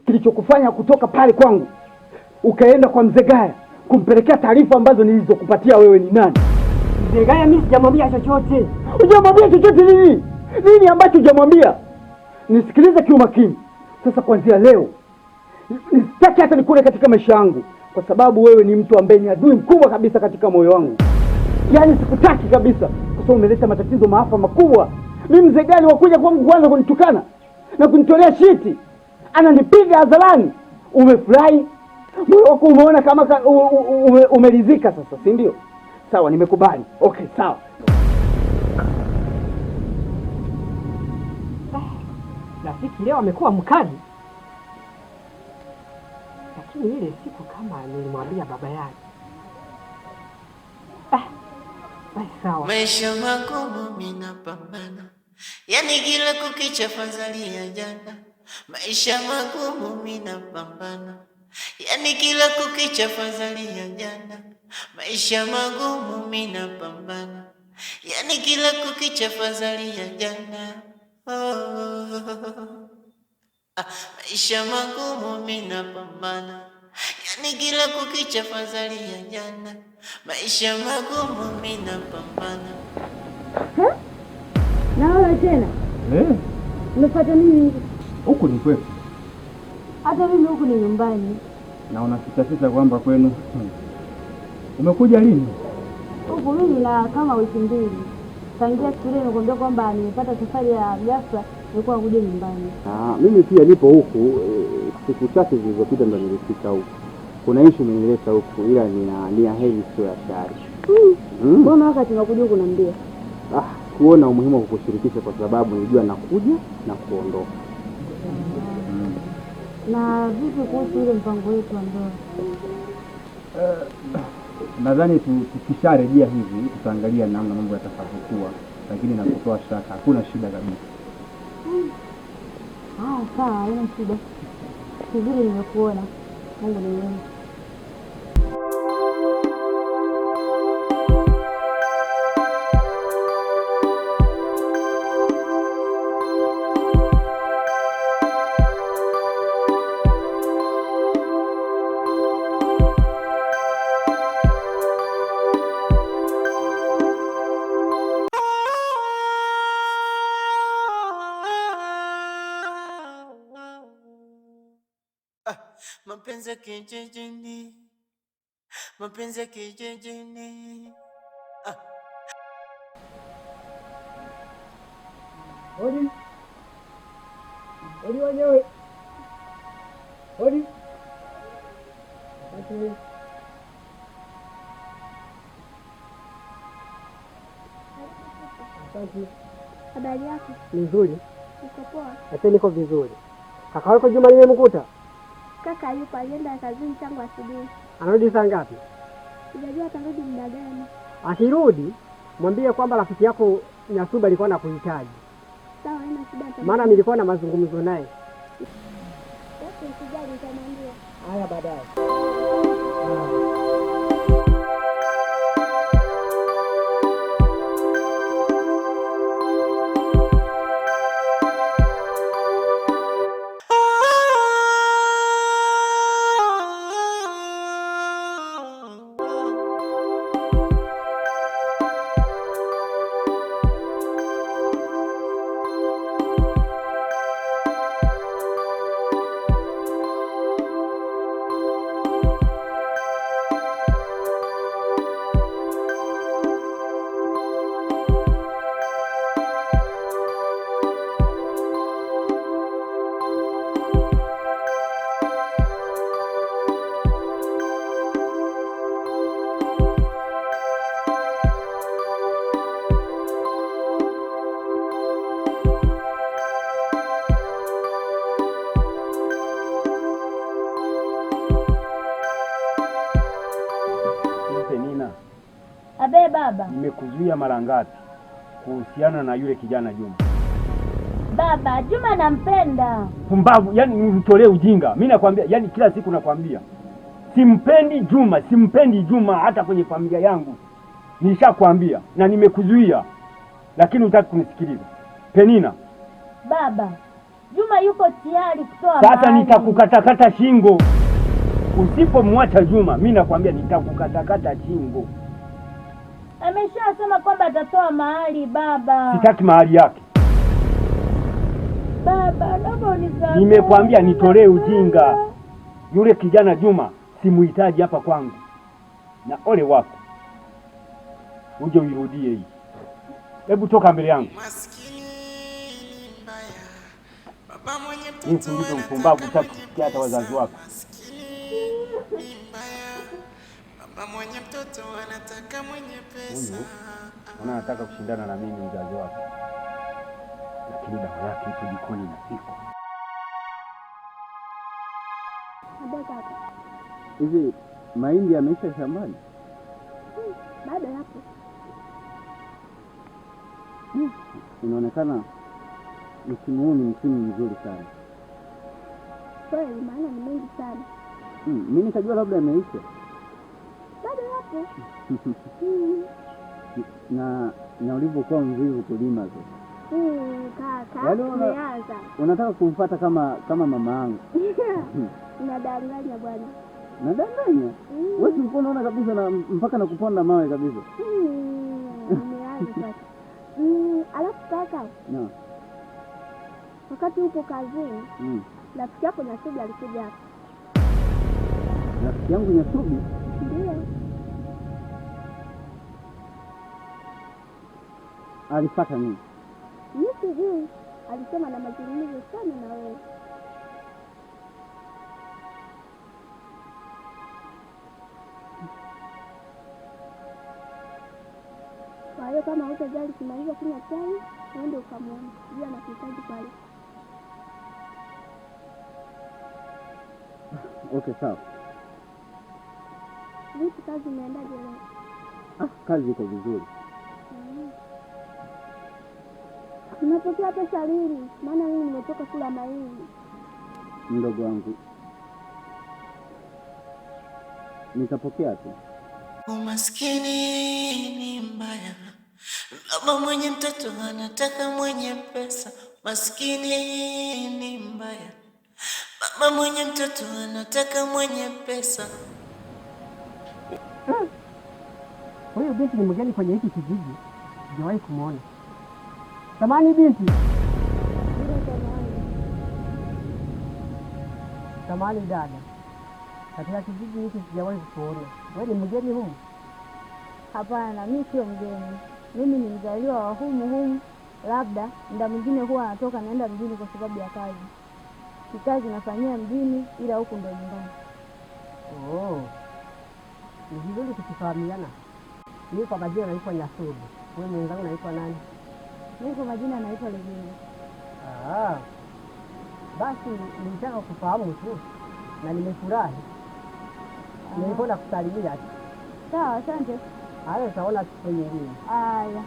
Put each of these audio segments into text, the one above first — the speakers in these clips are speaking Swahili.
Kilichokufanya kutoka pale kwangu ukaenda kwa Mzee Gaya kumpelekea taarifa ambazo nilizokupatia wewe ni nani? Mzee Gaya mimi sijamwambia chochote. Hujamwambia chochote nini? Nini ambacho hujamwambia? Nisikilize kiumakini. Sasa kuanzia leo nisitaki hata nikule katika maisha yangu, kwa sababu wewe ni mtu ambaye ni adui mkubwa kabisa katika moyo wangu. Yaani sikutaki kabisa, kwa sababu umeleta matatizo, maafa makubwa. Mimi mzee gani wakuja kwangu kwanza kunitukana na kunitolea shiti, ananipiga hadharani. Umefurahi, moyo wako umeona kama umeridhika sasa, si ndio? Sawa, nimekubali. Okay, sawa. Rafiki leo amekuwa mkali, lakini ile siku kama nilimwambia baba yake. Ah, basi sawa. Maisha magumu minapambana, yani kila kukicha fadhali ya jana. Maisha magumu minapambana, yani kila kukicha fadhali ya jana. Maisha magumu minapambana, yani kila kukicha fadhali ya jana. Oh. Ah, maisha magumu minapambana, yani kila kukicha fadhali ya jana. Maisha magumu minapambana. Na wewe tena Eh, umefuata nini? Huku ni kwetu. Hata mimi huku ni nyumbani. Na unaficha ficha kwamba kwenu. Umekuja lini? Huku mimi na kama wiki 2. Tangia siku ile nilikwambia kwamba nimepata safari ya ghafla, nilikuwa kuja nyumbani. Ah, mimi pia nipo huku siku chache zilizopita ndo nilifika huku. Kuna issue imenileta huku ila ni ya heri sio ya shari. Mbona wakati unakuja huku naambia? Ah, kuona umuhimu wa kukushirikisha kwa sababu nilijua nakuja na kuondoka. Na vipi kuhusu ile mpango wetu wa ndoa? Nadhani tukisharejea hivi tutaangalia namna mambo yatakavyokuwa, lakini nakutoa shaka, hakuna shida kabisa. Ah, sawa, haina shida. Kizuri nimekuona. Mungu ni mwema. Mapenzi ya kijijini, mapenzi ya kijijini. Ah. Hodi. Hodi wenyewe. Hodi. Asante. Asante. Habari yako? Ni nzuri. Uko poa? Asante, niko vizuri. Kaka wako Juma nimemkuta? Kaka yupo, alienda kazini tangu asubuhi. Anarudi saa ngapi? Sijajua atarudi muda gani. Akirudi mwambie kwamba rafiki yako Nyasuba alikuwa anakuhitaji. Sawa, haina shida. Maana nilikuwa na mazungumzo naye. Basi usijali, nitamwambia. Haya, baadaye. Abe baba. Nimekuzuia mara ngapi kuhusiana na yule kijana Juma? Baba, Juma nampenda. Pumbavu, yani nitolee ujinga. Mimi nakwambia, yani kila siku nakwambia. Simpendi Juma, simpendi Juma hata kwenye familia yangu. Nishakwambia na nimekuzuia. Lakini hutaki kunisikiliza. Penina. Baba, Juma yuko tayari kutoa. Sasa nitakukatakata shingo. Usipomwacha Juma, mimi nakwambia nitakukatakata shingo. Ameshasema kwamba atatoa mahali baba. Sitaki mahali yake. Baba, naomba unisamehe. Nimekwambia nitolee ujinga. Yule kijana Juma simuhitaji hapa kwangu. Na ole wako uje uirudie hii. Hebu toka mbele yangu. Jinsi ulivyo mpumbavu, hutaki kusikia hata wazazi wako. Huyu anataka kushindana na mimi mzazi wake, lakini dawa yake ipo jikoni inapikwa. Hivi mahindi yameisha shambani? Bado yapo. Inaonekana msimu huu ni msimu mzuri sana. Kweli, maana ni mengi sana. Mimi nikajua labda yameisha. Bado yapo. Na ulivyokuwa mvivu kulima sasa. Kaka, yaani unataka kumfuata kama mama yangu. Unadanganya bwana. Nadanganya? Wewe ulikuwa unaona kabisa na mpaka na kuponda mawe kabisa. Nimeanza sasa. Alafu kaka. No. Wakati upo kazini, rafiki yako Nyasubi alikuja hapa. Rafiki yangu Nyasubi? Ndio. Alipata nini? Mimi sijui. Alisema na mazungumzo sana na wewe. Kwa hiyo kama hutajali kumaliza kunywa chai, uende ukamwone. Jua anakuhitaji pale. Okay, sawa. Vipi kazi imeendaje leo? Kazi iko vizuri. Unapokea pesa lini? Maana mimi nimetoka kula mahindi. Mdogo wangu, nitapokea tu. Umaskini ni mbaya. Baba mwenye mtoto anataka mwenye pesa. Maskini ni mbaya. Baba mwenye mtoto anataka mwenye pesa. Huyu binti ni mgeni kwenye hiki kijiji. Sijawahi kumuona. Samahani binti. Samahani dada. Katika kijiji hiki sijawahi kukuona. Wewe ni mgeni humu? Hapana, mimi sio mgeni. Mimi ni mzaliwa wa humu humu. Labda muda mwingine huwa natoka naenda mjini kwa sababu ya kazi. Kikazi nafanyia mjini, ila huku ndo nyumbani. Oh. Ni vizuri tukifahamiana. Mimi kwa majina naitwa Nyasubi. Wewe mwenzangu naitwa nani? Mimi kwa majina naitwa Legere. Basi nilitaka kufahamu tu na nimefurahi. Nilikuwa nakusalimia. Sawa, asante. Haya, tutaona siku nyingine. Haya.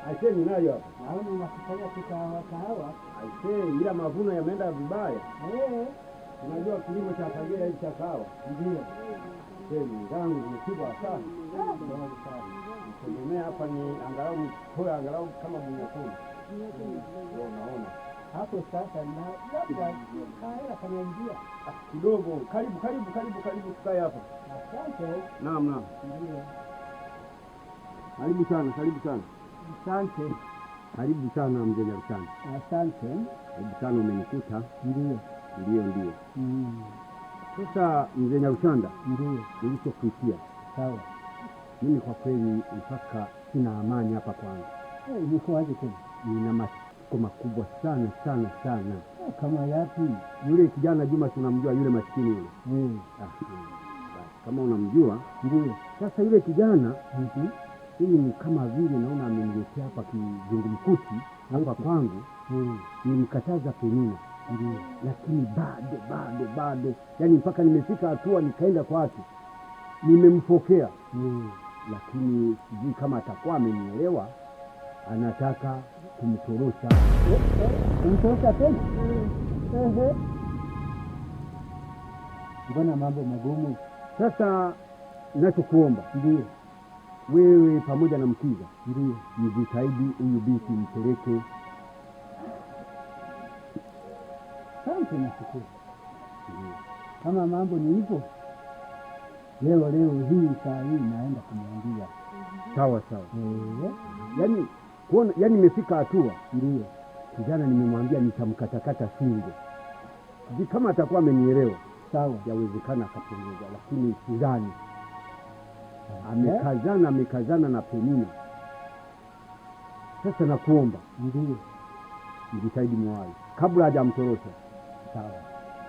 Aisee, ninayo hapa. Naona unakufanya kahawa kahawa. Aisee, ila mavuno yameenda vibaya. Unajua kilimo cha Kagera hichi cha kahawa. Ndio. Aisee, mwenzangu nimepigwa sana. Tegemea hapa ni angalau nitoe angalau kama gunia 10. Ndio unaona. Hapo sasa na labda kaela kanaingia. Kidogo. Karibu karibu karibu karibu tukae hapa. Asante. Naam naam. Ndio. Karibu sana, karibu sana. Asante. Karibu sana mzee Nyarushana. Asante. Karibu sana, umenikuta. Ndio. Ndio ndio. Sasa mzee Nyarushanda, ndio nilichokuitia. Sawa. Mimi kwa kweli mpaka sina amani hapa kwangu. Niko aje tena? Nina masikitiko makubwa sana sana sana. Kama yapi? Yule kijana Juma tunamjua, yule maskini yule. Kama unamjua. Ndio. Sasa yule kijana mimi ni kama vile naona ameniletea hapa kizungumkuti hapa kwangu. Nilimkataza Penina. Ndio. Lakini bado bado bado, yaani mpaka nimefika hatua nikaenda kwake, nimempokea, lakini sijui kama atakuwa amenielewa. Anataka kumtorosha. Kumtorosha tena? Ehe. Mbona mambo magumu? Sasa nachokuomba, Ndio. wewe pamoja na Mkiza, Ndio. mjitahidi huyu binti mpeleke. Asante, nashukuru. Kama mambo ni hivyo, leo leo hii saa hii naenda kumwambia. Sawa sawa. Eh, Yaani kuona, yaani nimefika hatua ndio. kijana nimemwambia nitamkatakata shingo. Sijui kama atakuwa amenielewa. Sawa. Yawezekana akapunguza, lakini sidhani. Amekazana, amekazana na Penina. Sasa nakuomba Ndio. mjitahidi muwai kabla hajamtorosha. Sawa.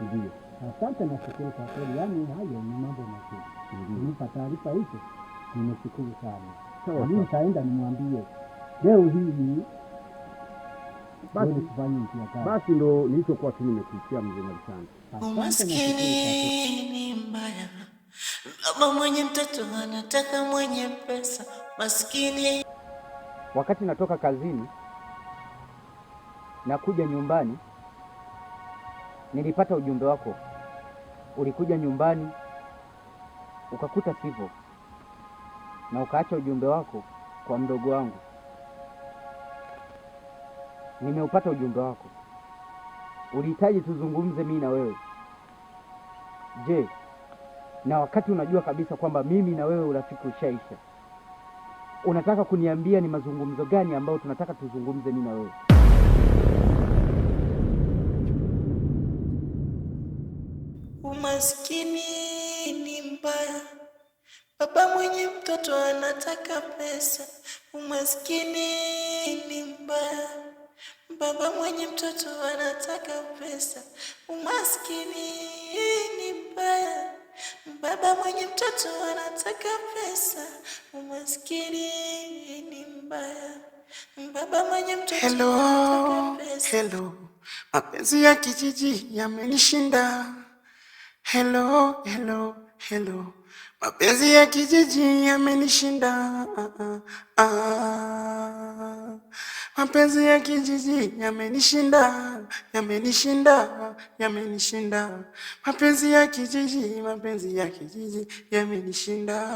Ndio. Asante, nashukuru kwa kweli. Yaani hayo ni mambo mazuri. Ndio. Kunipa taarifa hizo, nimeshukuru sana. Sawa, Na mimi sawa. nitaenda nimwambie leo hii. Basi. Basi tufanye njia gani? Basi ndo nilichokuwa tu nimekuitia mzee Malisani. Asante, nashukuru kwa kweli. Umaskini ni mbaya, baba mwenye mtoto anataka mwenye pesa. Maskini Wakati natoka kazini na kuja nyumbani, nilipata ujumbe wako. Ulikuja nyumbani ukakuta sipo, na ukaacha ujumbe wako kwa mdogo wangu. Nimeupata ujumbe wako, ulihitaji tuzungumze mimi na wewe. Je, na wakati unajua kabisa kwamba mimi na wewe urafiki ushaisha, unataka kuniambia ni mazungumzo gani ambayo tunataka tuzungumze mimi na wewe? Umaskini ni mbaya, baba mwenye mtoto anataka pesa. Umaskini ni mbaya, baba mwenye mtoto anataka pesa. Umaskini ni mbaya, baba mwenye mtoto anataka pesa. Umaskini ni mbaya, baba mwenye mtoto Hello, anataka pesa. Hello, mapenzi ya kijiji yamenishinda. Hello, hello, hello, mapenzi ya kijiji yamenishinda. Ah, ah. Mapenzi ya kijiji yamenishinda, yamenishinda, yamenishinda. Mapenzi ya kijiji, mapenzi ya kijiji yamenishinda.